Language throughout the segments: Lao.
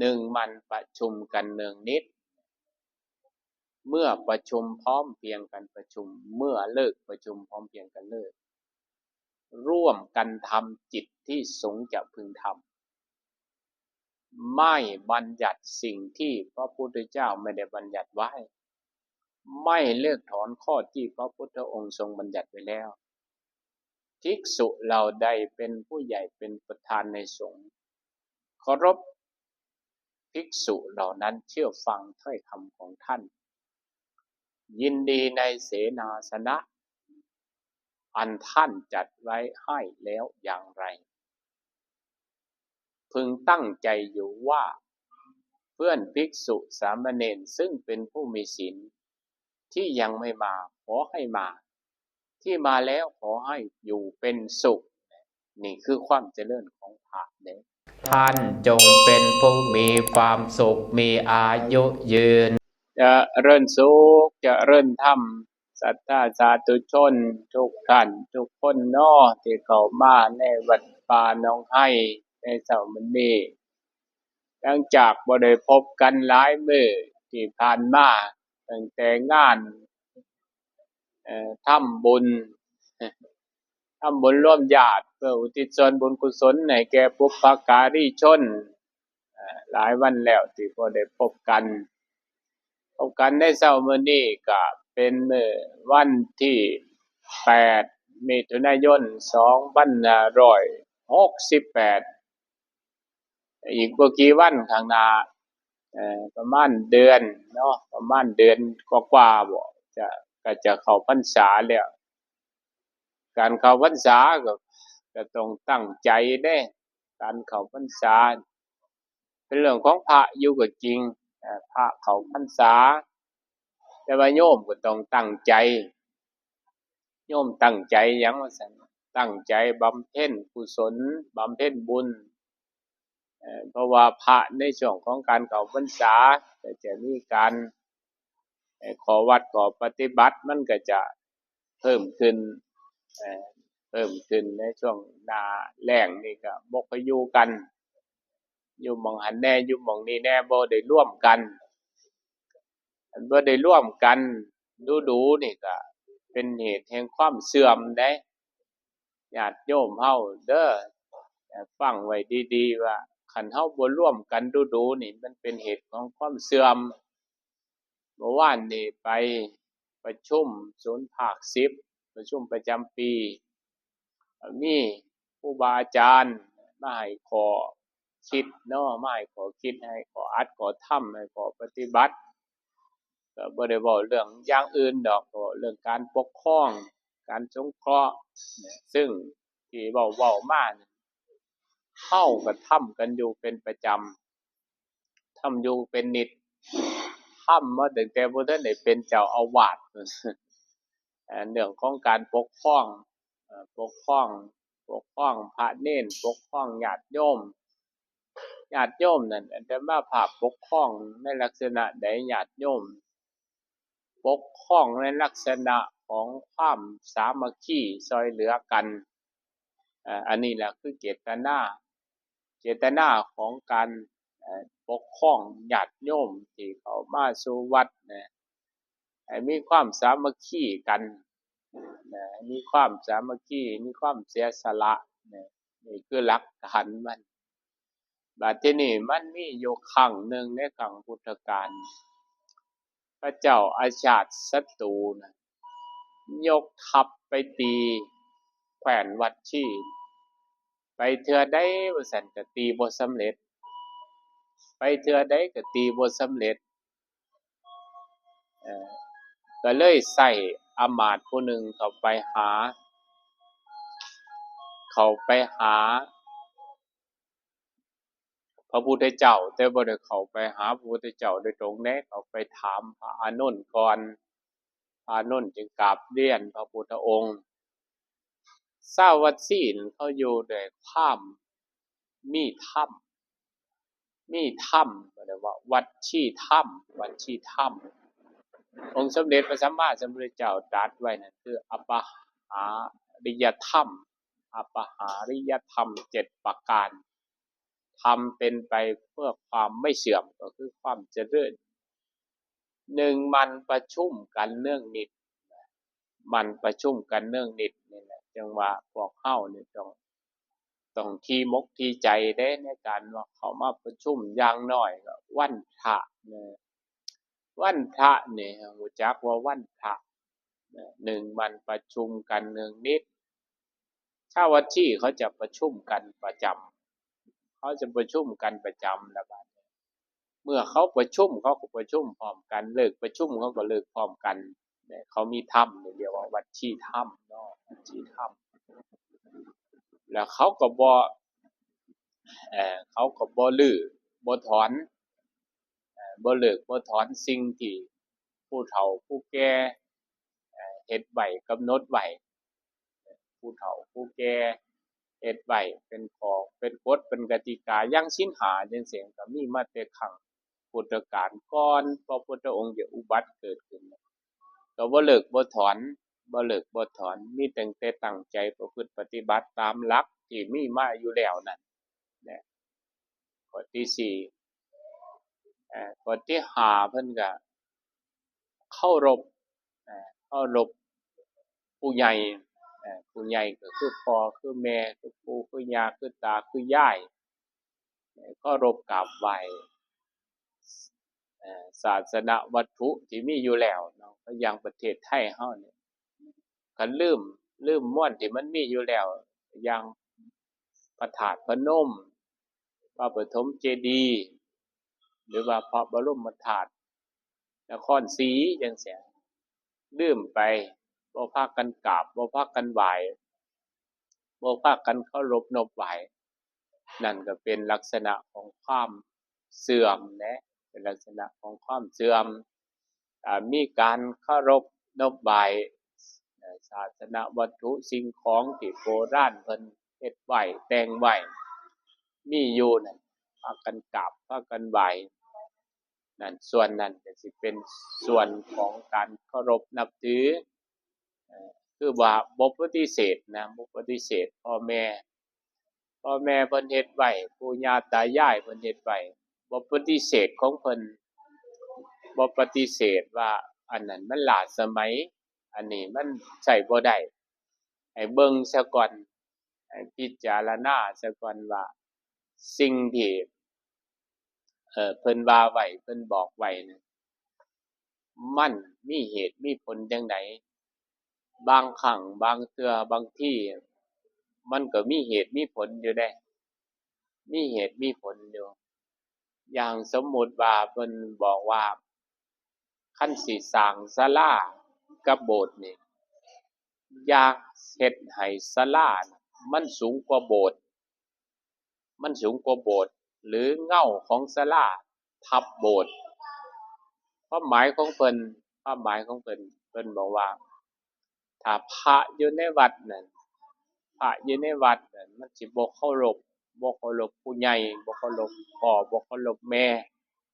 ໜຶ່ງ ໝັ່ນປະຊຸມກັນເນືອງນິດ, ເມື່ອປະຊຸມພ້ອມພຽງກັນປະຊຸມ, ເມື່ອເລີກປະຊຸມພ້ອມພຽງກັນເລີກ, ຮ່ວມກັນທຳກິດທີ່ສົງຈະເພິ່ງທຳ, ໄມ້ບັນຍັດສິ່ງທີ່ພະພຸດທະເຈົ້າໄມ່ໄດ້ບັນຍັດໄວ້, ໄມ້ເລີກຖອນຂໍ້ທີ່ພະພຸດທະອົງຊົງບັນຍັດໄວ້ແລ້ວ. ພິກສຸເຫຼົ່າໃດເປັນຜູ້ໃຫຍ່ເປັນປະທານໃນສົງ, ເຄົາລົບພິກສຸເຫຼົ່ານັ້ນ, ເຊື່ອຟັງຖ້ອຍຄຳຂອງທ່ານ, ຍິນດີໃນເສນາສະນະອັນທ່ານຈັດໄວ້ໃຫ້ແລ້ວຢ່າງໃດ. ເພິ່ງຕັ້ງໃຈຢູ່ວ່າ ເພື່ອນພິກສຸສາມະເນນເຊິ່ງເປັນຜູ້ມີສິນທີ່ຍັງໄມ່ມາ ຂໍໃຫ້ມາ, ທີ່ມາແລ້ວຂໍໃຫ້ຢູ່ເປັນສຸກ. ນີ້ຄືຄວາມຈະເລີນຂອງພະເດ້. ທ່ານຈົ່ງເປັນຜູ້ມີຄວາມສຸກ, ມີອາຍຸຍືນ. ຈະເລີນສຸກ, ຈະເລີນທຳ, ສັດທາສາທຸຊົນທຸກທ່ານທຸກຄົນເນາະ ທີ່ເຂົ້າມາໃນວັດປ່າໜອງໄຮໃນເຊົ້າມື້ນີ້. ຫຼັງຈາກບໍ່ໄດ້ພົບກັນຫຼາຍມື້ທີ່ຜ່ານມາ, ຕັ້ງແຕ່ງານ ເອີ ທຳບຸນ, ທຳບຸນລວມຍາດເພື່ອອຸທິດສ່ວນບຸນກຸສົນໃຫ້ແກ່ບຸບພະກາລີຊົນ, ເອີ ຫຼາຍວັນແລ້ວທີ່ບໍ່ໄດ້ພົບກັນ. ພົບກັນໃນເຊົ້າມື້ນີ້ກະເປັນມື້ວັນທີແປດ ມິຖຸນາຍົນ ສອງພັນຫ້າຮ້ອຍຫົກສິບແປດ. ອີກບໍ່ກີ່ວັນຂ້າງໜ້າ, ເອີ ປະມານເດືອນເນາະ, ປະມານເດືອນກວ່າໆບໍ ຈະ ກະຈະເຂົ້າພັນສາແລ້ວ. ການເຂົ້າພັນສາກະ ກະຕ້ອງຕັ້ງໃຈເດ້, ການເຂົ້າພັນສາເປັນເລື່ອງຂອງພະຢູ່ກໍຈິງ, ເອີ ພະເຂົ້າພັນສາ, ແຕ່ວ່າໂຍມກໍຕ້ອງຕັ້ງໃຈ. ໂຍມຕັ້ງໃຈຫຍັງວ່າຊັ້ນ? ຕັ້ງໃຈບຳເພັນກຸສົນ, ບຳເພັນບຸນ. ເອີ ເພາະວ່າພະໃນຊ່ວງຂອງການເຂົ້າພັນສາກໍຈະມີການ ເອີ ຂໍ້ວັດ ຂໍ້ປະຕິບັດ ມັນກໍຈະເພີ່ມຂຶ້ນ, ເອີ ເພີ່ມຂຶ້ນໃນຊ່ວງໜ້າແລ້ງນີ້ກໍບໍ່ຄ່ອຍຢູ່ກັນ, ຢູ່ໝ່ອງຫັ້ນແດ່ ຢູ່ໝ່ອງນີ້ແດ່, ບໍ່ໄດ້ລວມກັນ. ຄັນບໍ່ໄດ້ລວມກັນດູໆນີ້ກະເປັນເຫດແຫ່ງຄວາມເສື່ອມເດ້. ຍາດໂຍມເຮົາເດີ, ຟັງໄວ້ດີໆວ່າ ຄັນເຮົາບໍ່ລວມກັນດູໆນີ້ ມັນເປັນເຫດຂອງຄວາມເສື່ອມ. ເມື່ອວານນີ້ໄປປະຊຸມສູນພາກສິບ, ປະຊຸມປະຈຳປີ, ມີຄູບາອາຈານມາໃຫ້ຂໍ້ຄິດເນາະ, ມາໃຫ້ຂໍ້ຄິດ, ໃຫ້ຂໍ້ອັດ, ຂໍ້ທຳ, ໃຫ້ຂໍ້ປະຕິບັດ. ກໍບໍ່ໄດ້ເວົ້າເລື່ອງຢ່າງອື່ນດອກ, ເວົ້າເລື່ອງການປົກຄອງ, ການສົງເຄາະ, ຊຶ່ງທີ່ເວົ້າໆມານີ້ ເຮົາກໍທຳກັນຢູ່ເປັນປະຈຳ, ທຳຢູ່ເປັນນິດ, ທຳມາຕັ້ງແຕ່ບໍ່ທັນໄດ້ເປັນເຈົ້າອາວາດ. ເລື່ອງຂອງການປົກຄອງ, ປົກຄອງ, ປົກຄອງພະເນນ, ປົກຄອງຍາດໂຍມ. ຍາດໂຍມນັ້ນ ອາດຕະມາພາບປົກຄອງໃນລັກສະນະໃດ? ຍາດໂຍມປົກຄອງໃນລັກສະນະຂອງຄວາມສາມັກຄີຊ່ອຍເຫຼືອກັນ. ເອີ ອັນນີ້ແຫຼະຄືເຈດຕະນາ, ເຈດຕະນາຂອງການ ເອີ ປົກຄອງຍາດໂຍມທີ່ເຂົ້າມາສູ່ວັດນະ, ໃຫ້ມີຄວາມສາມັກຄີກັນນະ, ໃຫ້ມີຄວາມສາມັກຄີ, ມີຄວາມເສຍສະຫຼະນະ, ນີ້ຄືຫຼັກການມັນ. ບາດທີນີ້ມັນມີຢູ່ຄັ້ງໜຶ່ງໃນຄັ້ງພຸດທະການ, ພະເຈົ້າອາຊາດສັດຕູນະ ຍົກທັບໄປຕີແຄວ້ນວັດຊີ, ໄປເທື່ອໃດວ່າຊັ້ນກໍຕີບໍ່ສຳເລັດ, ໄປເທື່ອໃດກໍຕີບໍ່ສຳເລັດ. ເອີ ກໍເລີຍໃຊ້ອາມາດຜູ້ໜຶ່ງເຂົ້າໄປຫາ, ເຂົ້າໄປຫາ ພະພຸດທະເຈົ້າ, ແຕ່ບໍ່ໄດ້ເຂົ້າໄປຫາພະພຸດທະເຈົ້າໂດຍຕົງເດ້, ເຂົ້າໄປຖາມພະອານົນກ່ອນ, ພະອານົນຈຶ່ງກາບລຽນພະພຸດທະອົງ. ຊາວວັດຊີນເຂົາຢູ່ດ້ວຍຄວາມມີທຳ, ມີທຳ, ເຂົາເອີ້ນວ່າວັດຊີທຳ, ວັດຊີທຳ. ອົງສົມເດັດພະສຳມາສຳພຸດທະເຈົ້າຕັດໄວ້ນັ້ນຄືອະປະຫາລິຍະທຳ, ອະປະຫາລິຍະທຳເຈັດປະການ. ทำเป็นไปเพื่อความไม่เสื่อม ก็คือความเจริญ หนึ่ง หมั่นประชุมกันเนืองนิด หมั่นประชุมกันเนืองนิดนี่แหละ จั่งว่าพวกเฮานี่ต้อง ต้องถี่มกถี่ใจเด้ ในการว่าเข้ามาประชุม อย่างน้อยก็วันพระนะ วันพระนี่ รู้จักว่าวันพระนะ หนึ่ง หมั่นประชุมกันเนืองนิด ชาววัตถีเขาจะประชุมกันประจำ เขาจะประชุมกันประจำ แล้วบัดนี้ เมื่อเขาประชุม เขาก็ประชุมพร้อมกัน เลิกประชุม เขาก็เลิกพร้อมกัน เนี่ย เขามีธรรม เรียกว่าวัตถีธรรมเนาะ วัตถีธรรม แล้วเขาก็บ่ เอ่อ เขาก็บ่รื้อบ่ถอน เอ่อ บ่เลิกบ่ถอนสิ่งที่ผู้เฒ่าผู้แก่ เอ่อ เฮ็ดไว้ กำหนดไว้ ผู้เฒ่าผู้แก่เฮ็ดไว้เป็นข้อเป็นกฎเป็นกติกา อย่างศีลห้าจั่งซี้ ก็มีมาแต่ครั้งพุทธกาล ก่อนพระพุทธองค์จะอุบัติเกิดขึ้น ก็บ่เลิกบ่ถอน บ่เลิกบ่ถอน มีตั้งแต่ตั้งใจประพฤติปฏิบัติตามหลักที่มีมาอยู่แล้วนั่นแหละ ข้อที่สี่ เอ่อ ข้อที่ห้า เพิ่นก็เคารพ เอ่อ เคารพผู้ใหญ่ เอ่อ ผู้ใหญ่ก็คือพ่อ คือแม่ คือปู่ คือย่า คือตา คือยาย เคารพกราบไหว้ เอ่อ ศาสนวัตถุที่มีอยู่แล้วเนาะ ก็อย่างประเทศไทยเฮานี่ คันลืม ลืมมวลที่มันมีอยู่แล้ว อย่างพระธาตุพนม พระปฐมเจดีย์ หรือว่าพระบรมธาตุนครศรีจั่งซี้ ลืมไป บ่พากันกราบ บ่พากันไหว้ บ่พากันเคารพนบไหว้ นั่นก็เป็นลักษณะของความเสื่อมแหละ เป็นลักษณะของความเสื่อม อ่า มีการเคารพนบไหว้ เอ่อ ศาสนวัตถุสิ่งของที่โบราณเพิ่นเฮ็ดไว้แต่งไว้ มีอยู่นั่น พากันกราบ พากันไหว้ นั่น ส่วนนั้นก็สิเป็นส่วนของการเคารพนับถือ เอ่อ คือว่าบ่ปฏิเสธนะ บ่ปฏิเสธพ่อแม่ พ่อแม่เพิ่นเฮ็ดไว้ ปู่ย่าตายายเพิ่นเฮ็ดไว้ บ่ปฏิเสธของเพิ่น บ่ปฏิเสธว่าอันนั้นมันล้าสมัย อันนี้มันใช้บ่ได้ ให้เบิ่งซะก่อน ให้พิจารณาซะก่อนว่าสิ่งที่ เอ่อ เพิ่นว่าไว้ เพิ่นบอกไว้นั้น มันมีเหตุมีผลจั่งใด บางครั้งบางเทื่อบางทีมันก็มีเหตุมีผลอยู่เด้ มีเหตุมีผลอยู่ อย่างสมมุติว่าเพิ่นบอกว่า คันสิสร้างศาลากับโบสถ์นี่ อย่าเฮ็ดให้ศาลามันสูงกว่าโบสถ์ มันสูงกว่าโบสถ์ หรือเงาของศาลาทับโบสถ์ ความหมายของเพิ่น ความหมายของเพิ่น เพิ่นบอกว่า ถ้าพระอยู่ในวัดนั่น พระอยู่ในวัดนั่น มันสิบ่เคารพ บ่เคารพผู้ใหญ่ บ่เคารพพ่อ บ่เคารพแม่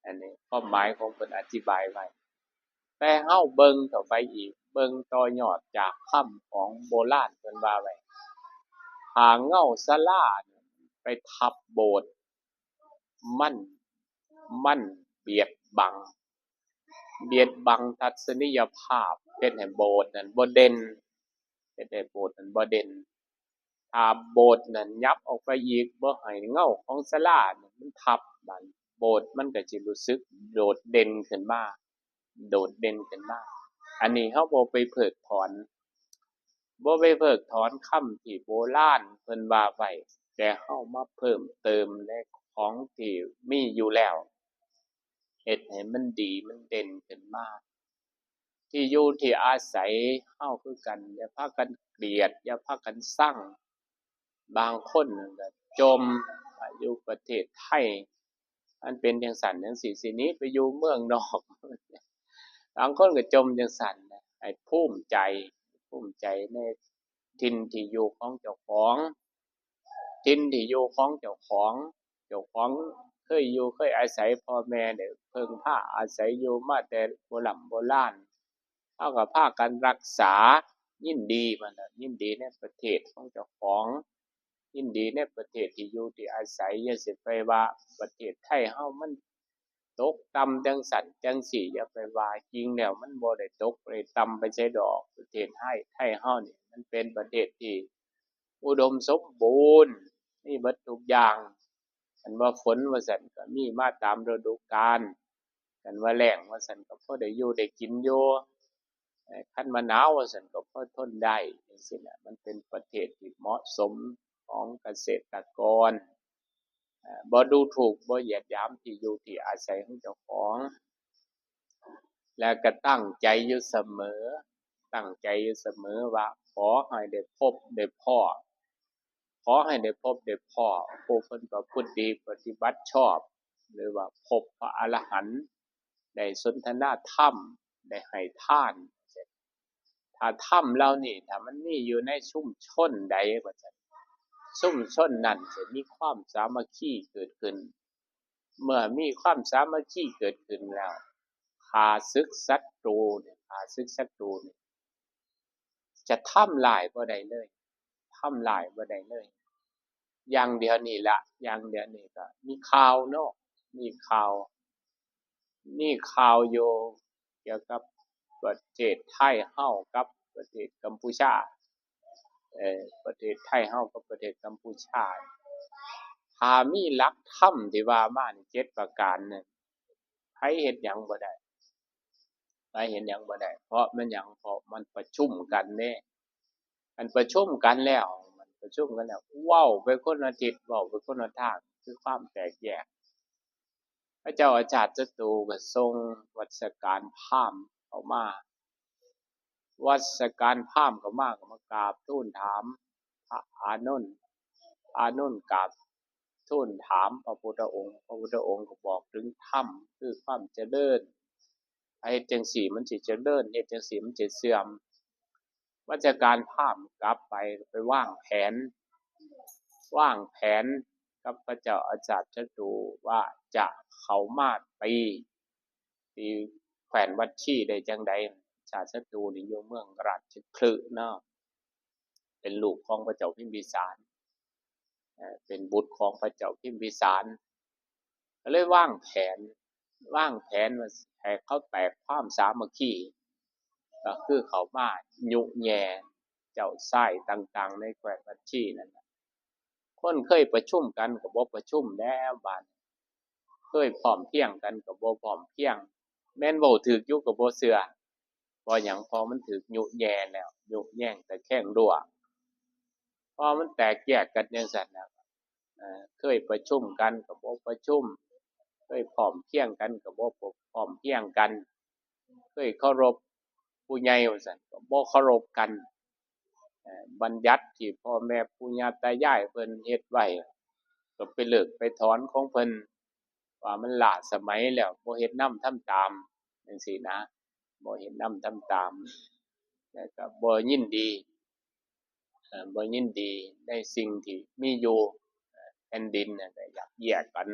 อันนี้ความหมายของเพิ่นอธิบายไว้ แต่เฮาเบิ่งต่อไปอีก เบิ่งต่อยอดจากคำของโบราณเพิ่นว่าไว้ ถ้าเงาศาลาไปทับโบสถ์ มัน มันเบียดบัง เบียดบังทัศนียภาพ เฮ็ดให้โบสถ์นั้นบ่เด่น เฮ็ดให้โบสถ์นั้นบ่เด่น ถ้าโบสถ์นั้นยับออกไปอีก บ่ให้เงาของศาลานั้นมันทับ บาดนี้โบสถ์มันก็สิรู้สึกโดดเด่นขึ้นมา โดดเด่นขึ้นมา อันนี้เฮาบ่ไปเพิกถอน บ่ไปเพิกถอนคำที่โบราณเพิ่นว่าไว้ แต่เฮามาเพิ่มเติมในของที่มีอยู่แล้ว เฮ็ดให้มันดี มันเด่นขึ้นมา ที่อยู่ที่อาศัยเฮาคือกัน อย่าพากันเกลียด อย่าพากันซัง บางคนก็จ่ม อยู่ประเทศไทยมันเป็นจั่งซั้นจั่งซี้ สิหนีไปอยู่เมืองนอก บางคนก็จ่มจั่งซั้นนะ ให้ภูมิใจ ภูมิใจในถิ่นที่อยู่ของเจ้าของ ถิ่นที่อยู่ของเจ้าของ เจ้าของเคยอยู่เคยอาศัย พ่อแม่ได้เพิ่งพาอาศัยอยู่มาแต่โบร่ำโบราณ เฮาก็พากันรักษา ยินดี ว่าซั่น ยินดีในประเทศของเจ้าของ ຍິນດີໃນປະເທດທີ່ຢູ່ທີ່ອາໄສ. ຢ່າຊິໄປວ່າປະເທດໄທເຮົາມັນຕົກຕ່ຳຈັ່ງຊັ້ນຈັ່ງຊີ້, ຢ່າໄປວ່າ. ຈິງແລ້ວມັນບໍ່ໄດ້ຕົກໄດ້ຕ່ຳໄປໃສດອກ. ປະເທດໄທ ໄທເຮົານີ້ມັນເປັນປະເທດທີ່ອຸດົມສົມບູນ, ມີເບິດທຸກຢ່າງ. ຄັນວ່າຝົນວ່າຊັ້ນກໍມີມາຕາມລະດູການ, ຄັນວ່າແລ້ງວ່າຊັ້ນກໍພໍໄດ້ຢູ່ໄດ້ກິນຢູ່, ເອີ ຄັນວ່າໜາວວ່າຊັ້ນກໍພໍທົນໄດ້ ຈັ່ງຊີ້ນະ. ມັນເປັນປະເທດທີ່ເໝາະສົມຂອງກະເສດຕະກອນ, ເອີ ບໍ່ດູຖູກ ບໍ່ຢຽດຫຍາມທີ່ຢູ່ທີ່ອາໄສຂອງເຈົ້າຂອງ. ແລະກໍຕັ້ງໃຈຢູ່ສະເໝີ, ຕັ້ງໃຈຢູ່ສະເໝີວ່າຂໍໃຫ້ໄດ້ພົບໄດ້ພໍ້, ຂໍໃຫ້ໄດ້ພົບໄດ້ພໍ້ຜູ້ເພິ່ນປະພຶດດີປະຕິບັດຊອບ ຫຼືວ່າພົບພະອະລະຫັນ, ໄດ້ສົນທະນາທຳ, ໄດ້ໃຫ້ທານ. ຖ້າທຳເຫຼົ່ານີ້ ຖ້າມັນມີຢູ່ໃນຊຸມຊົນໃດວ່າຊັ້ນ, ຊຸມຊົນນັ້ນຈະມີຄວາມສາມັກຄີເກີດຂຶ້ນ. ເມື່ອມີຄວາມສາມັກຄີເກີດຂຶ້ນແລ້ວ, ຂ້າສຶກສັດຕູນີ້, ຂ້າສຶກສັດຕູນີ້ ຈະທຳລາຍບໍ່ໄດ້ເລີຍ, ທຳລາຍບໍ່ໄດ້ເລີຍ. ຢ່າງດຽວນີ້ລະ, ຢ່າງດຽວນີ້ກໍມີຂ່າວເນາະ, ມີຂ່າວ, ມີຂ່າວຢູ່ກ່ຽວກັບປະເທດໄທເຮົາກັບປະເທດກຳປູຊາ, ເອີ ປະເທດໄທເຮົາກັບປະເທດກຳປູຊາ. ຖ້າມີຫຼັກທຳທີ່ວ່າມານີ້ເຈັດປະການນີ້, ໃຜເຮັດຫຍັງບໍ່ໄດ້, ໃຜເຮັດຫຍັງບໍ່ໄດ້. ເພາະແມ່ນຫຍັງ? ເພາະມັນປະຊຸມກັນເດ້. ອັນປະຊຸມກັນແລ້ວ, ມັນປະຊຸມກັນແລ້ວ ເວົ້າໄປຄົນລະທິດ, ເວົ້າໄປຄົນລະທາງ, ຄືຄວາມແຕກແຍກ. ພະເຈົ້າອາຊາດສັດຕູກໍສົ່ງວັດສະການພາມເຂົ້າມາ, ວັດສະການພາມເຂົ້າມາ ກໍມາກາບທູນຖາມພະອານົນ, ອານົນກາບທູນຖາມພະພຸດທະອົງ, ພະພຸດທະອົງກໍບອກເຖິງທຳ ຄືຄວາມຈະເລີນ, ຖ້າເຮັດຈັ່ງຊີ້ມັນຊິຈະເລີນ, ເຮັດຈັ່ງຊີ້ມັນຊິເສື່ອມ. ວັດສະການພາມກັບໄປ, ໄປວາງແຜນ, ວາງແຜນກັບພະເຈົ້າອາຊາດສັດຕູວ່າຈະເຂົ້າມາຕີ ຕີແຄວ້ນວັດຊີໄດ້ຈັ່ງໃດ. ອາຊາດສັດຕູນີ້ຢູ່ເມືອງລາຊະຄະເນາະ, ເປັນລູກຂອງພະເຈົ້າພິມພິສານ, ເອີ ເປັນບຸດຂອງພະເຈົ້າພິມພິສານ, ກໍເລີຍວາງແຜນ, ວາງແຜນວ່າໃຫ້ເຂົາແຕກຄວາມສາມັກຄີ, ກໍຄືເຂົ້າມາຍຸແຍ່ເຈົ້າຊາຍຕ່າງໆໃນແຄວ້ນວັດຊີນັ້ນນະ. ຄົນເຄີຍປະຊຸມກັນກໍບໍ່ປະຊຸມແລ້ວບາດ, ເຄີຍພ້ອມພຽງກັນກໍບໍ່ພ້ອມພຽງ, ແມ່ນເວົ້າຖືກຢູ່ກໍບໍ່ເຊື່ອ. ເພາະຫຍັງ? ເພາະມັນຖືກຍຸແຍ່ແລ້ວ, ຍຸແຍ່ງຕະແຄງດ້ວງ. ເພາະມັນແຕກແຍກກັນຈັ່ງຊັ້ນນະ, ເອີ ເຄີຍປະຊຸມກັນກໍບໍ່ປະຊຸມ, ເຄີຍພ້ອມພຽງກັນກໍບໍ່ ບໍ່ພ້ອມພຽງກັນ, ເຄີຍເຄົາລົບຜູ້ໃຫຍ່ວ່າຊັ້ນ ກໍບໍ່ເຄົາລົບກັນ. ເອີ ບັນຍັດທີ່ພໍ່ແມ່ປູ່ຍ່າຕາຍາຍເພິ່ນເຮັດໄວ້ ກໍໄປເລີກໄປຖອນຂອງເພິ່ນ ວ່າມັນລ້າສະໄໝແລ້ວ, ບໍ່ເຮັດນຳທຳຕາມຈັ່ງຊີ້ນະ, ບໍ່ເຮັດນຳທຳຕາມ ແລ້ວກໍບໍ່ຍິນດີ, ເອີ ບໍ່ຍິນດີໃນສິ່ງທີ່ມີຢູ່. ແຜ່ນດິນນະກໍຢາກແຍກກັນ,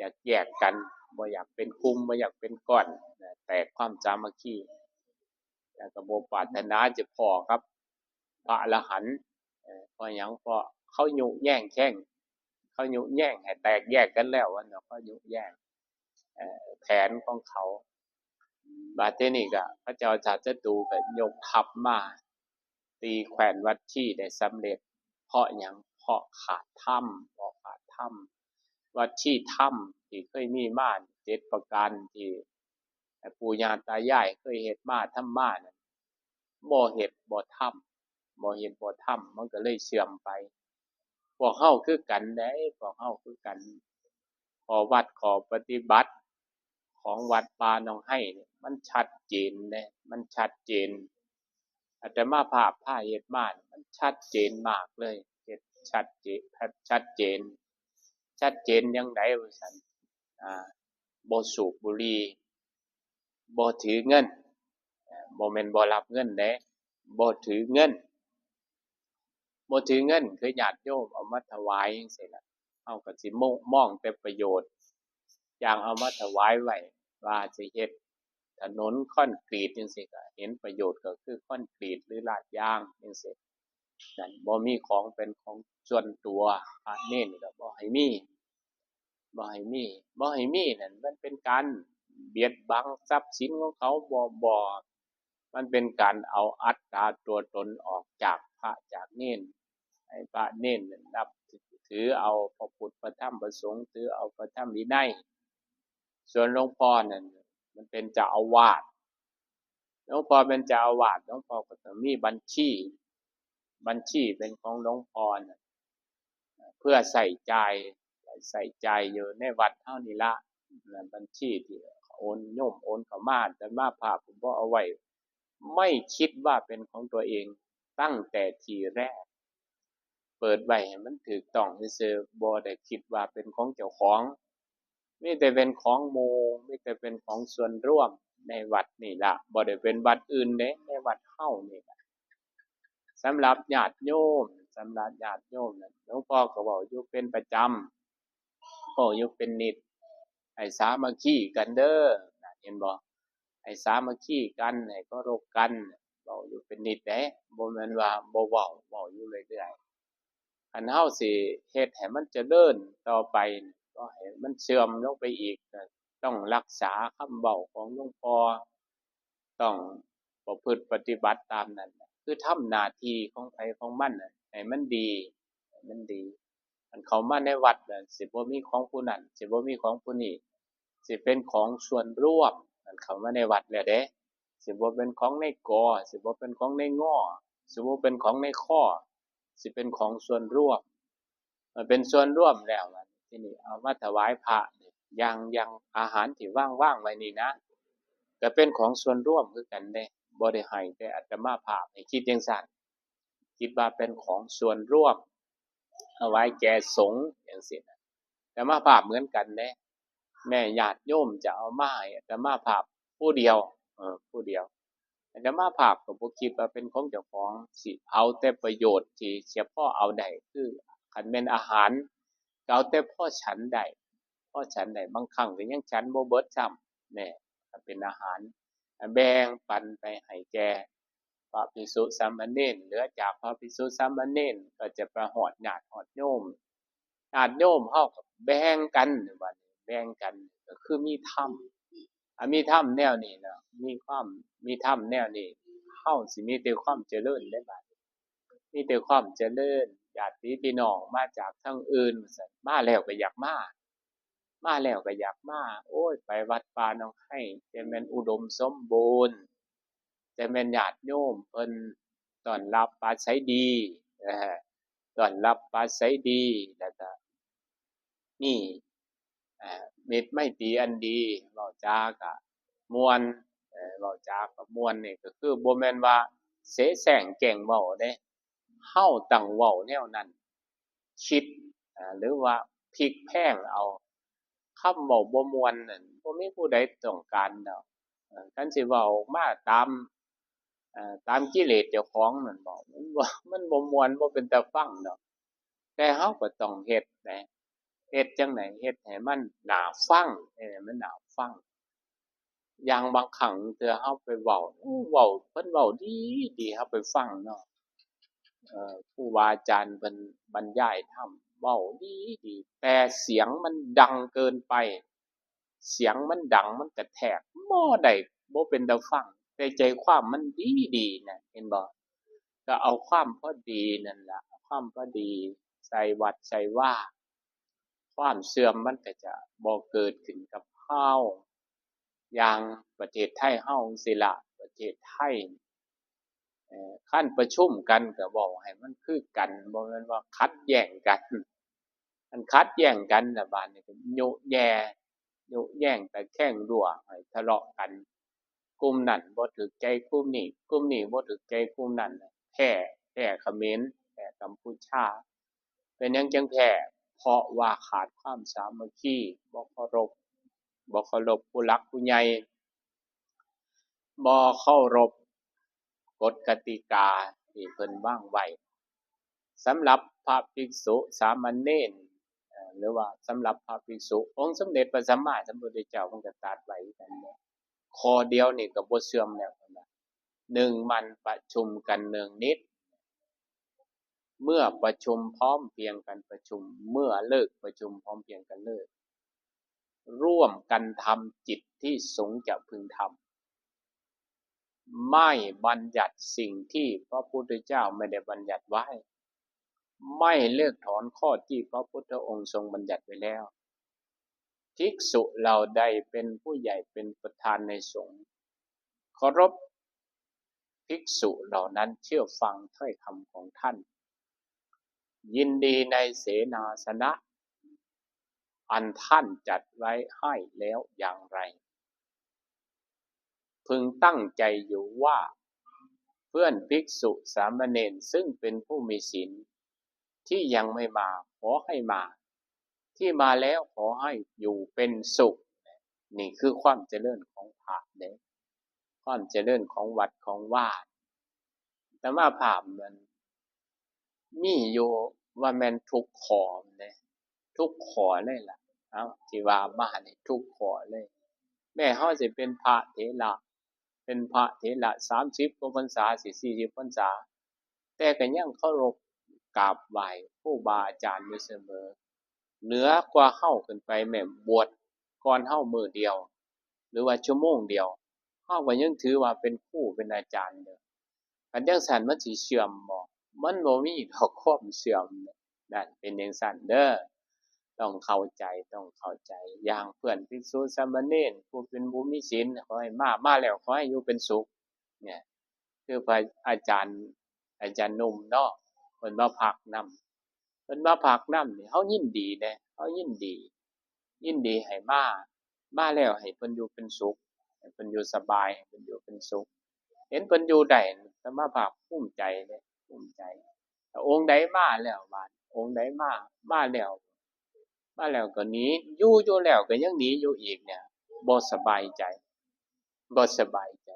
ຢາກແຍກກັນ, ບໍ່ຢາກເປັນກຸ່ມ, ບໍ່ຢາກເປັນກ້ອນ, ແຕກຄວາມສາມັກຄີ, ແລ້ວກໍບໍ່ປາດຖະໜາຈະພໍ້ກັບພະອະລະຫັນ. ເອີ ເພາະຫຍັງ? ເພາະເຂົາຍຸແຍ່ງແຂ່ງ, ເຂົາຍຸແຍ່ງໃຫ້ແຕກແຍກກັນແລ້ວ, ອັນນັ້ນເຂົາຍຸແຍ່ງ ເອີ ແຜນຂອງເຂົາ. ບາດທີນີ້ກໍພະເຈົ້າຊາດສັດຕູກໍຍົກທັບມາຕີແຄວ້ນວັດຊີໄດ້ສຳເລັດ. ເພາະຫຍັງ? ເພາະຂາດທຳ, ເພາະຂາດທຳ. ວັດຊີທຳທີ່ເຄີຍມີມາເຈັດປະການ ທີ່ ແຕ່ປູ່ຍ່າຕາຍາຍເຄີຍເຮັດມາທຳມານັ້ນ ບໍ່ເຮັດບໍ່ທຳ, ບໍ່ເຮັດບໍ່ທຳ ມັນກໍເລີຍເສື່ອມໄປ. ພວກເຮົາຄືກັນເດ້, ພວກເຮົາຄືກັນ. ຂໍ້ວັດຂໍ້ປະຕິບັດຂອງວັດປ່າໜອງໄຮນີ້ ມັນຊັດເຈນເດ້, ມັນຊັດເຈນ. ອາດຕະມາພາບພາເຮັດມານີ້ ມັນຊັດເຈນມາກເລີຍ, ເຮັດຊັດເຈນ, ຊັດເຈນ. ຊັດເຈນຈັ່ງໃດວ່າຊັ້ນ? ອາ ບໍ່ສູບບຸຫຼີ່, ບໍ່ຖືເງິນ, ບໍ່ແມ່ນບໍ່ຮັບເງິນເດ້, ບໍ່ຖືເງິນ. ບໍ່ຖືເງິນ ຄືຍາດໂຍມເອົາມາຖວາຍຈັ່ງຊີ້ລະ, ເຮົາກໍຊິມອງ ມອງແຕ່ປະໂຫຍດ, ຢ່າງເອົາມາຖວາຍໄວ້ວ່າຊິເຮັດຖະໜົນຄອນກຣີດຈັ່ງຊີ້ ກໍເຫັນປະໂຫຍດກໍຄືຄອນກຣີດ ຫຼື ລາດຢາງຈັ່ງຊີ້. ນັ້ນ ບໍ່ມີຂອງເປັນຂອງສ່ວນຕົວ ພະເນນກໍບໍ່ໃຫ້ມີ ບໍ່ໃຫ້ມີ ບໍ່ໃຫ້ມີນັ້ນ ມັນເປັນການບຽດບັງຊັບສິນຂອງເຂົາ ບໍ່ ບໍ່ ມັນເປັນການເອົາອັດຕາຕົວຕົນອອກຈາກພະຈາກເນນ ໃຫ້ພະເນນນັບຖືເອົາພະພຸດພະທຳພະສົງ ຖືເອົາພະທຳວິໄນ. ສ່ວນຫຼວງພໍ່ນັ້ນ ມັນເປັນເຈົ້າອາວາດ ຫຼວງພໍ່ເປັນເຈົ້າອາວາດ ຫຼວງພໍ່ກໍຕ້ອງມີບັນຊີ ບັນຊີເປັນຂອງຫຼວງພໍ່ນະ ເພື່ອໃຊ້ຈ່າຍ ໃຊ້ຈ່າຍຢູ່ໃນວັດເຮົານີ້ລະ ບັນຊີທີ່ໂອນ ໂຍມໂອນເຂົ້າມາ ອາດຕະມາພາບກໍບໍ່ເອົາໄວ້ ໄມ່ຄິດວ່າເປັນຂອງຕົວເອງຕັ້ງແຕ່ທີແລກ ເປີດໄວ້ໃຫ້ມັນຖືກຕ້ອງຊື່ໆ ບໍ່ໄດ້ຄິດວ່າເປັນຂອງເຈົ້າຂອງ ມີແຕ່ເປັນຂອງໝູ່ ມີແຕ່ເປັນຂອງສ່ວນລວມໃນວັດນີ້ລະ ບໍ່ໄດ້ເປັນວັດອື່ນເດ້ ໃນວັດເຮົານີ້ລະ. ສຳລັບຍາດໂຍມ ສຳລັບຍາດໂຍມນັ້ນ ຫຼວງພໍ່ກໍເວົ້າຢູ່ເປັນປະຈຳ ເວົ້າຢູ່ເປັນນິດ ໃຫ້ສາມັກຄີກັນເດີ້ ເຫັນບໍ່? ໃຫ້ສາມັກຄີກັນ ໃຫ້ເຄົາລົບກັນ ເວົ້າຢູ່ເປັນນິດເດ້ ບໍ່ແມ່ນວ່າບໍ່ເວົ້າ ເວົ້າຢູ່ເລື້ອຍໆ. ຄັນເຮົາຊິເຮັດໃຫ້ມັນຈະເລີນຕໍ່ໄປ ກໍໃຫ້ມັນເຊື່ອມລົງໄປອີກ ກໍຕ້ອງຮັກສາຄຳເວົ້າຂອງຫຼວງພໍ່ ຕ້ອງປະພຶດປະຕິບັດຕາມນັ້ນ ຄືທຳໜ້າທີ່ຂອງໃຜຂອງມັນໃຫ້ມັນດີ ໃຫ້ມັນດີ. ຄັນເຂົ້າມາໃນວັດ ຊິບໍ່ມີຂອງຜູ້ນັ້ນ ຊິບໍ່ມີຂອງຜູ້ນີ້ ຊິເປັນຂອງສ່ວນລວມ. ຄັນເຂົ້າມາໃນວັດແລ້ວເດ້ ຊິບໍ່ເປັນຂອງນາຍ ກ ຊິບໍ່ເປັນຂອງນາຍ ງ ຊິບໍ່ເປັນຂອງນາຍ ຄ ຊິເປັນຂອງສ່ວນລວມ. ເມື່ອເປັນສ່ວນລວມແລ້ວ ທີນີ້ເອົາມາຖວາຍພະ ຢ່າງ ຢ່າງອາຫານທີ່ວາງ ວາງໄວ້ນີ້ນະ ກໍເປັນຂອງສ່ວນລວມຄືກັນເດ້ ບໍ່ໄດ້ໃຫ້ແຕ່ອາດຕະມາພາບ ໃຫ້ຄິດຈັ່ງຊັ້ນ ຄິດວ່າເປັນຂອງສ່ວນລວມ ຖວາຍແກ່ສົງຈັ່ງຊີ້ນະ. ອາດຕະມາພາບເໝືອນກັນເດ້ ແມ້ຍາດໂຍມຈະເອົາມາໃຫ້ອາດຕະມາພາບຜູ້ດຽວ ເອີ ຜູ້ດຽວ ອາດຕະມາພາບກໍບໍ່ຄິດວ່າເປັນຂອງເຈົ້າຂອງ ຊິເອົາແຕ່ປະໂຫຍດທີ່ສຽມພໍເອົາໄດ້ ຄືຄັນແມ່ນອາຫານ ກໍເອົາແຕ່ພໍສັນໄດ້ ພໍສັນໄດ້ ບາງຄັ້ງກໍຍັງສັນບໍ່ເບິດຊ້ຳ ແນ່ ກໍເປັນອາຫານ ແບ່ງປັນໄປໃຫ້ແກ່ພະພິກສຸສາມະເນນ ເຫຼືອຈາກພະພິກສຸສາມະເນນກໍຈະໄປຮອດຍາດຮອດໂຍມ ຍາດໂຍມເຮົາກໍແບ່ງກັນ ບາດນີ້ແບ່ງກັນກໍຄືມີທຳ ອາ ມີທຳແນວນີ້ນະ ມີຄວາມ ມີທຳແນວນີ້ ເຮົາຊິມີແຕ່ຄວາມຈະເລີນເດ້ບາດນີ້ ມີແຕ່ຄວາມຈະເລີນ. ຍາດຕິພີ່ນ້ອງມາຈາກທາງອື່ນວ່າຊັ້ນ ມາແລ້ວກໍຢາກມາ ມາແລ້ວກໍຢາກມາ ໂອ້ຍ ໄປວັດປ່າໜອງໄຮ ແຕ່ແມ່ນອຸດົມສົມບູນ ແຕ່ແມ່ນຍາດໂຍມເພິ່ນຕ້ອນຮັບປາໄສດີ ເອີ ຕ້ອນຮັບປາໄສດີ ແລ້ວກໍມີ ເອີ ມິດໄມຕີອັນດີ ເວົ້າຈາກໍມ່ວນ ເອີ ເວົ້າຈາກໍມ່ວນ ນີ້ກໍຄືບໍ່ແມ່ນວ່າເສແສ້ງແກ້ງເວົ້າເດ້ ເຮົາຕ້ອງເວົ້າແນວນັ້ນ ຄິດ ເອີ ຫຼືວ່າພິກແພງເອົາ ຄຳເວົ້າບໍ່ມ່ວນນັ້ນ ບໍ່ມີຜູ້ໃດຕ້ອງການດອກ ເອີ ຄັນຊິເວົ້າອອກມາຕາມ ເອີ ຕາມກິເລດເຈົ້າຂອງນັ້ນບໍ ມັນບໍ່ ມັນບໍ່ມ່ວນ ບໍ່ເປັນຕາຟັງດອກ ແຕ່ເຮົາກໍຕ້ອງເຮັດໃດ ເຮັດຈັ່ງໃດ ເຮັດໃຫ້ມັນໜ້າຟັງ ເຮັດໃຫ້ມັນໜ້າຟັງ. ຢ່າງບາງຄັ້ງເທື່ອເຮົາໄປເວົ້າ ເວົ້າ ເພິ່ນເວົ້າດີໆ ເຮົາໄປຟັງເນາະ ເອີ ຄູບາອາຈານເພິ່ນບັນຍາຍທຳ ເວົ້າດີໆ ແຕ່ສຽງມັນດັງເກີນໄປ ສຽງມັນດັງ ມັນກະແທກ ບໍ່ໄດ້ ບໍ່ເປັນຕາຟັງ ແຕ່ໃຈຄວາມມັນດີໆນະ ເຫັນບໍ່? ກໍເອົາຄວາມພໍດີນັ້ນລະ ເອົາຄວາມພໍດີໃສ່ວັດໃສ່ວາ ຄວາມເສື່ອມມັນກໍຈະບໍ່ເກີດຂຶ້ນກັບເຮົາ. ຢ່າງປະເທດໄທເຮົາຈັ່ງຊີ້ລະ ປະເທດໄທ ເອີ ຄັນປະຊຸມກັນກໍເວົ້າໃຫ້ມັນຄືກັນ ບໍ່ແມ່ນວ່າຂັດແຍ້ງກັນ. ຄັນຂັດແຍ້ງກັນລະບາດນີ້ກໍຍຸແຍ່ ຍຸແຍ່ງຕະແຄງຮົ້ວໃຫ້ທະເລາະກັນ ກຸ່ມນັ້ນບໍ່ຖືກໃຈກຸ່ມນີ້ ກຸ່ມນີ້ບໍ່ຖືກໃຈກຸ່ມນັ້ນ ແພ້ ແພ້ຂະເໝນ ແພ້ກຳປູຊາ. ເປັນຫຍັງຈຶ່ງແພ້? ເພາະວ່າຂາດຄວາມສາມັກຄີ ບໍ່ເຄົາລົບ ບໍ່ເຄົາລົບຜູ້ຫຼັກຜູ້ໃຫຍ່ ບໍ່ເຄົາລົບກົດກະຕິກາທີ່ເພິ່ນວາງໄວ້. ສຳລັບພະພິກສຸສາມະເນນ ເອີ ຫຼືວ່າສຳລັບພະພິກສຸ ອົງສົມເດັດພະສຳມາສຳພຸດທະເຈົ້າເພິ່ນກໍຕັດໄວ້ຄືກັນແຫຼະ ຂໍ້ດຽວນີ້ກໍບໍ່ເສື່ອມແລ້ວ ເພິ່ນວ່າ ໜຶ່ງ ໝັ່ນປະຊຸມກັນເນືອງນິດ. ເມື່ອປະຊຸມພ້ອມພຽງກັນປະຊຸມ, ເມື່ອເລີກປະຊຸມພ້ອມພຽງກັນເລີກ, ຮ່ວມກັນທຳກິດທີ່ສົງຈະพึງທຳ, ໄມ່ບັນຍັດສິ່ງທີ່ພະພຸດທະເຈົ້າໄມ່ໄດ້ບັນຍັດໄວ້, ໄມ່ເລີກຖອນຂໍ້ທີ່ພະພຸດທະອົງຊົງບັນຍັດໄວ້ແລ້ວ. ພິກສຸເຫຼົ່າໃດເປັນຜູ້ໃຫຍ່ເປັນປະທານໃນສົງ, ເຄົາລົບພິກສຸເຫຼົ່ານັ້ນ, ເຊື່ອຟັງຖ້ອຍຄຳຂອງທ່ານ, ຍິນດີໃນເສນາສະນະອັນທ່ານຈັດໄວ້ໃຫ້ແລ້ວຢ່າງໃດ. ເພິ່ງຕັ້ງໃຈຢູ່ວ່າ ເພື່ອນພິກສຸສາມະເນນເຊິ່ງເປັນຜູ້ມີສິນທີ່ຍັງໄມ່ມາ ຂໍໃຫ້ມາ, ທີ່ມາແລ້ວຂໍໃຫ້ຢູ່ເປັນສຸກ. ນີ້ຄືຄວາມຈະເລີນຂອງພະເດ້, ຄວາມຈະເລີນຂອງວັດຂອງວາ. ອາດຕະມາພາບນັ້ນ ມີຢູ່ວ່າແມ່ນທຸກຂໍ້ເດ້, ທຸກຂໍ້ເລີຍລະ. ເອົາ ທີ່ວ່າມານີ້ທຸກຂໍ້ເລີຍ. ແມ້ເຮົາຊິເປັນພະເຖລະ, ເປັນພະເຖລະສາມສິບກວ່າພັນສາ, ສີ່ສິບພັນສາ, ແຕ່ກໍຍັງເຄົາລົບກາບໄຫວ້ຄູບາອາຈານຢູ່ສະເໝີ. ເໜືອກວ່າເຮົາຂຶ້ນໄປແມ່ນບວດກ່ອນເຮົາມື້ດຽວ ຫຼືວ່າຊົ່ວໂມງດຽວ, ເຮົາກໍຍັງຖືວ່າເປັນຄູເປັນອາຈານເດີ. ຄັນຈັ່ງຊັ້ນມັນຊິເຊື່ອມບໍ່? ມັນບໍ່ມີດອກຄວາມເຊື່ອມ. ນັ້ນເປັນຈັ່ງຊັ້ນເດີ, ຕ້ອງເຂົ້າໃຈ, ຕ້ອງເຂົ້າໃຈ. ຢ່າງເພື່ອນພິກສຸສາມະເນນ ຜູ້ເປັນຜູ້ມີສິນ, ຂໍໃຫ້ມາ, ມາແລ້ວຂໍໃຫ້ຢູ່ເປັນສຸກ. ເນຍ ຄືພະອາຈານ, ອາຈານໜຸ່ມເນາະ, ເພິ່ນມາພັກນຳ, ເພິ່ນມາພັກນຳນີ້ ເຮົາຍິນດີເດ້, ເຮົາຍິນດີ, ຍິນດີໃຫ້ມາ, ມາແລ້ວໃຫ້ເພິ່ນຢູ່ເປັນສຸກ, ໃຫ້ເພິ່ນຢູ່ສະບາຍ, ໃຫ້ເພິ່ນຢູ່ເປັນສຸກ. ເຫັນເພິ່ນຢູ່ໄດ້ ອາດຕະມາພາບພູມໃຈເດ້, ພູມໃຈ. ອົງໃດມາແລ້ວບາດ, ອົງໃດມາ, ມາແລ້ວ, ມາແລ້ວກໍໜີ, ຢູ່, ຢູ່ແລ້ວກໍຍັງໜີຢູ່ອີກເນຍ, ບໍ່ສະບາຍໃຈ, ບໍ່ສະບາຍໃຈ.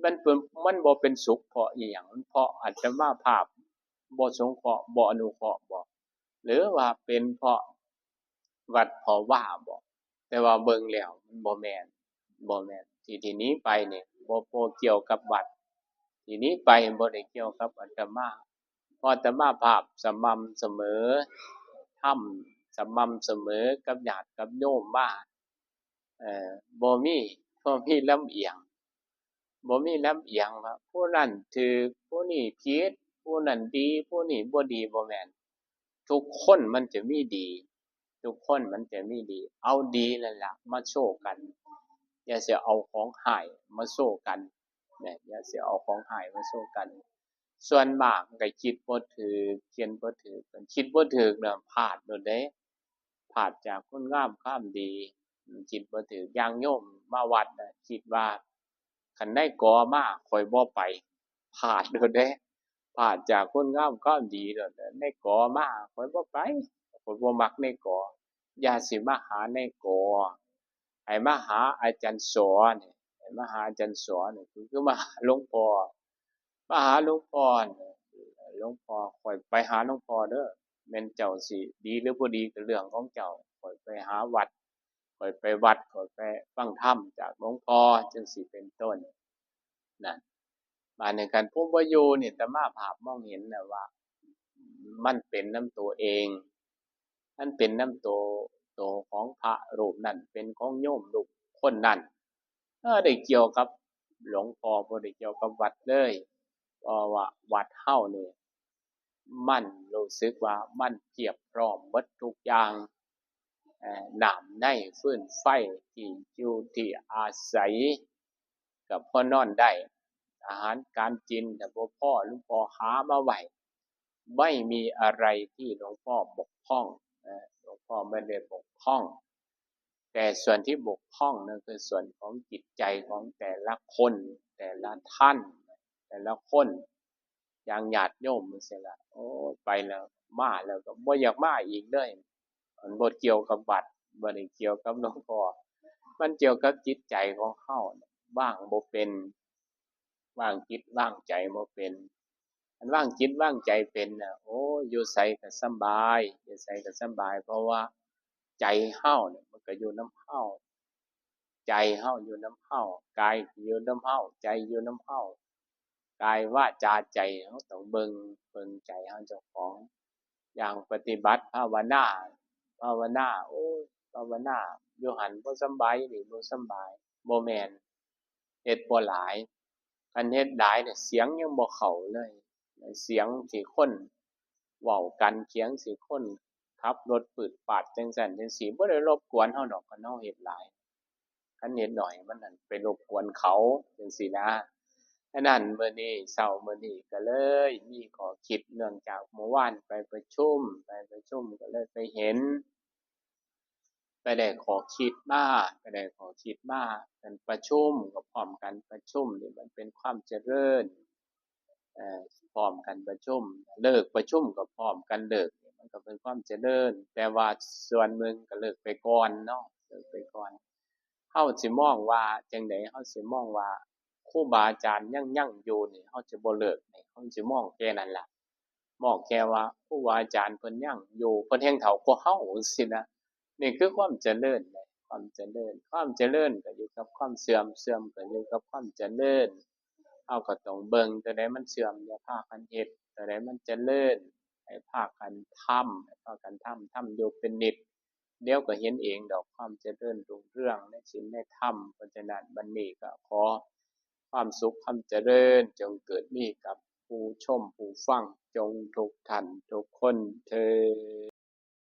ມັນເປັນ, ມັນບໍ່ເປັນສຸກເພາະອີ່ຫຍັງ? ມັນເພາະອາດຕະມາພາບບໍ່ສົງເຄາະ, ບໍ່ອະນຸເຄາະບໍ? ຫຼືວ່າເປັນເພາະວັດເພາະວາບໍ? ແຕ່ວ່າເບິ່ງແລ້ວມັນບໍ່ແມ່ນ, ບໍ່ແມ່ນ. ທີ່, ທີ່ໜີໄປນີ້ບໍ່, ບໍ່ກ່ຽວກັບວັດ, ທີ່ໜີໄປບໍ່ໄດ້ກ່ຽວກັບອາດຕະມາ. ເພາະອາດຕະມາພາບສະໝ່ຳສະເໝີ, ທຳສະໝ່ຳສະເໝີກັບຍາດກັບໂຍມມາ, ເອີ, ບໍ່ມີ, ບໍ່ມີລຳອຽງ, ບໍ່ມີລຳອຽງວ່າຜູ້ນັ້ນຖືກ, ຜູ້ນີ້ຜິດ, ຜູ້ນັ້ນດີ, ຜູ້ນີ້ບໍ່ດີ, ບໍ່ແມ່ນ. ທຸກຄົນມັນຈະມີດີ, ທຸກຄົນມັນຈະມີດີ. ເອົາດີນັ້ນລະມາໂຊກັນ, ຢ່າຊິເອົາຂອງຮ້າຍມາໂຊກັນນະ, ຢ່າຊິເອົາຂອງຮ້າຍມາໂຊກັນ. ສ່ວນມາກມັນກໍຄິດບໍ່ຖືກ, ຄຽນບໍ່ຖືກ, ຄັນຄິດບໍ່ຖືກນະ ພາດໂລດເດ້, ພາດຈາກຄຸນງາມຄວາມດີ, ຄິດບໍ່ຖືກ. ຢ່າງໂຍມມາວັດນະ, ຄິດວ່າຄັນນາຍກໍມາ ຂ້ອຍບໍ່ໄປ, ພາດໂລດເດ້, ພາດຈາກຄຸນງາມຄວາມດີໂລດ. ນາຍກໍມາ ຂ້ອຍບໍ່ໄປ, ຂ້ອຍບໍ່ມັກນາຍກໍ. ຢ່າຊິມາຫານາຍກໍ, ໃຫ້ມາຫາອາຈານສອນ, ໃຫ້ມາຫາອາຈານສອນ, ຄືມາຫາຫຼວງພໍ່, ມາຫາຫຼວງພໍ່, ຫຼວງພໍ່ ຂ້ອຍໄປຫາຫຼວງພໍ່ເດີ, ແມ່ນເຈົ້າຊິດີຫຼືບໍ່ດີກໍເລື່ອງຂອງເຈົ້າ, ຂ້ອຍໄປຫາວັດ, ຂ້ອຍໄປວັດ, ຂ້ອຍໄປຟັງທຳຈາກຫຼວງພໍ່, ຈັ່ງຊີ້ເປັນຕົ້ນ. ນັ້ນ, ບາດນີ້ຄັນຜູ້ບໍ່ຢູ່ນີ້ ອາດຕະມາພາບມອງເຫັນນະວ່າ ມັນເປັນນຳໂຕເອງ, ມັນເປັນນຳໂຕ, ໂຕຂອງພະຮູບນັ້ນ, ເປັນຂອງໂຍມລູກຄົນນັ້ນ, ເອີ, ໄດ້ກ່ຽວກັບຫຼວງພໍ່, ບໍ່ໄດ້ກ່ຽວກັບວັດເລີຍ, ເພາະວ່າວັດເຮົານີ້ ມັນຮູ້ສຶກວ່າມັນພຽບພ້ອມໝົດທຸກຢ່າງ, ເອີ, ນ້ຳໃນຟືນໄຟ, ທີ່ຢູ່ທີ່ອາໄສ, ກໍພໍນອນໄດ້, ອາຫານການກິນກໍບໍ່ພໍ, ຫຼວງພໍ່ຫາມາໄວ້, ໄມ່ມີອະໄລທີ່ຫຼວງພໍ່ບົກຜ່ອງ, ເອີ, ຫຼວງພໍ່ບໍ່ໄດ້ບົກຜ່ອງ. ແຕ່ສ່ວນທີ່ບົກຜ່ອງນັ້ນຄືສ່ວນຂອງຈິດໃຈຂອງແຕ່ລະຄົນ, ແຕ່ລະທ່ານ, ແຕ່ລະຄົນ. ຢ່າງຍາດໂຍມຈັ່ງຊີ້ລະ, ໂອ້ຍ, ໄປແລ້ວ, ມາແລ້ວກໍບໍ່ຢາກມາອີກເລີຍ. ມັນບໍ່ກ່ຽວກັບວັດ, ບໍ່ໄດ້ກ່ຽວກັບຫຼວງພໍ່, ມັນກ່ຽວກັບຈິດໃຈຂອງເຮົາ, ວາງບໍ່ເປັນ, ວາງຈິດວາງໃຈບໍ່ເປັນ. ຄັນວາງຈິດວາງໃຈເປັນນະ, ໂອ້ຍ, ຢູ່ໃສກໍສຳບາຍ, ຢູ່ໃສກໍສຳບາຍ, ເພາະວ່າໃຈເຮົານີ້ ມັນກໍຢູ່ນຳເຮົາ, ໃຈເຮົາຢູ່ນຳເຮົາ, ກາຍຢູ່ນຳເຮົາ, ໃຈຢູ່ນຳເຮົາ. ກາຍວາຈາໃຈ ເຮົາຕ້ອງເບິ່ງ ເບິ່ງໃຈເຮົາເຈົ້າຂອງ. ຢ່າງປະຕິບັດພາວະນາ ພາວະນາ ໂອ້ຍ ພາວະນາຢູ່ຫັ້ນບໍ່ສຳບາຍ ຢູ່ນີ້ບໍ່ສຳບາຍ ບໍ່ແມ່ນ ເຮັດບໍ່ຫຼາຍ. ຄັນເຮັດຫຼາຍນີ້ ສຽງຍັງບໍ່ເຂົ້າເລີຍ ສຽງທີ່ຄົນເວົ້າກັນ ສຽງທີ່ຄົນຂັບລົດປືດປາດ ຈັ່ງຊັ້ນຈັ່ງຊີ້ ບໍ່ໄດ້ລົບກວນເຮົາດອກ ຄັນເຮົາເຮັດຫຼາຍ. ຄັນເຮັດໜ້ອຍ ມັນນັ້ນໄປລົບກວນເຂົາ ຈັ່ງຊີ້ນະ. ອັນນັ້ນ ມື້ນີ້ ເຊົ້າມື້ນີ້ກໍເລີຍມີຂໍ້ຄິດ ເນື່ອງຈາກມື້ວານໄປປະຊຸມ ໄປປະຊຸມກໍເລີຍໄປເຫັນ ໄປໄດ້ຂໍ້ຄິດມາ ໄປໄດ້ຂໍ້ຄິດມາ. ການປະຊຸມກໍພ້ອມກັນປະຊຸມນີ້ ມັນເປັນຄວາມຈະເລີນ ເອີ ພ້ອມກັນປະຊຸມ ເລີກປະຊຸມກໍພ້ອມກັນເລີກ ມັນກໍເປັນຄວາມຈະເລີນ. ແຕ່ວ່າສ່ວນໜຶ່ງກໍເລີກໄປກ່ອນເນາະ ເລີກໄປກ່ອນ. ເຮົາຊິມອງວ່າຈັ່ງໃດ? ເຮົາຊິມອງວ່າຄູບາອາຈານຍັງ ຍັງຢູ່ນີ້ ເຮົາຊິບໍ່ເລີກນີ້ ເຮົາຊິມອງແຄ່ນັ້ນລະ ມອງແຄ່ວ່າຄູບາອາຈານເພິ່ນຍັງຢູ່ ເພິ່ນແຮ່ງເຖົ້າກວ່າເຮົາ ຈັ່ງຊີ້ນະ. ນີ້ຄືຄວາມຈະເລີນເດ້ ຄວາມຈະເລີນ ຄວາມຈະເລີນກໍຢູ່ກັບຄວາມເສື່ອມ ເສື່ອມກໍຢູ່ກັບຄວາມຈະເລີນ. ເຮົາກໍຕ້ອງເບິ່ງ ຕົວໃດມັນເສື່ອມ ຢ່າພາກັນເຮັດ ຕົວໃດມັນຈະເລີນ ໃຫ້ພາກັນທຳ ໃຫ້ພາກັນທຳ ທຳຢູ່ເປັນນິດ ດຽວກໍເຫັນເອງດອກ ຄວາມຈະເລີນຮຸ່ງເຮືອງໃນສິນໃນທຳ. ເພາະສະນັ້ນ ບັດນີ້ກໍຂໍຄວາມສຸກຄວາມຈະເລີນ ຈົ່ງເກີດມີກັບຜູ້ຊົມຜູ້ຟັງ ຈົ່ງທຸກທ່ານທຸກຄົນເທີ້ນ.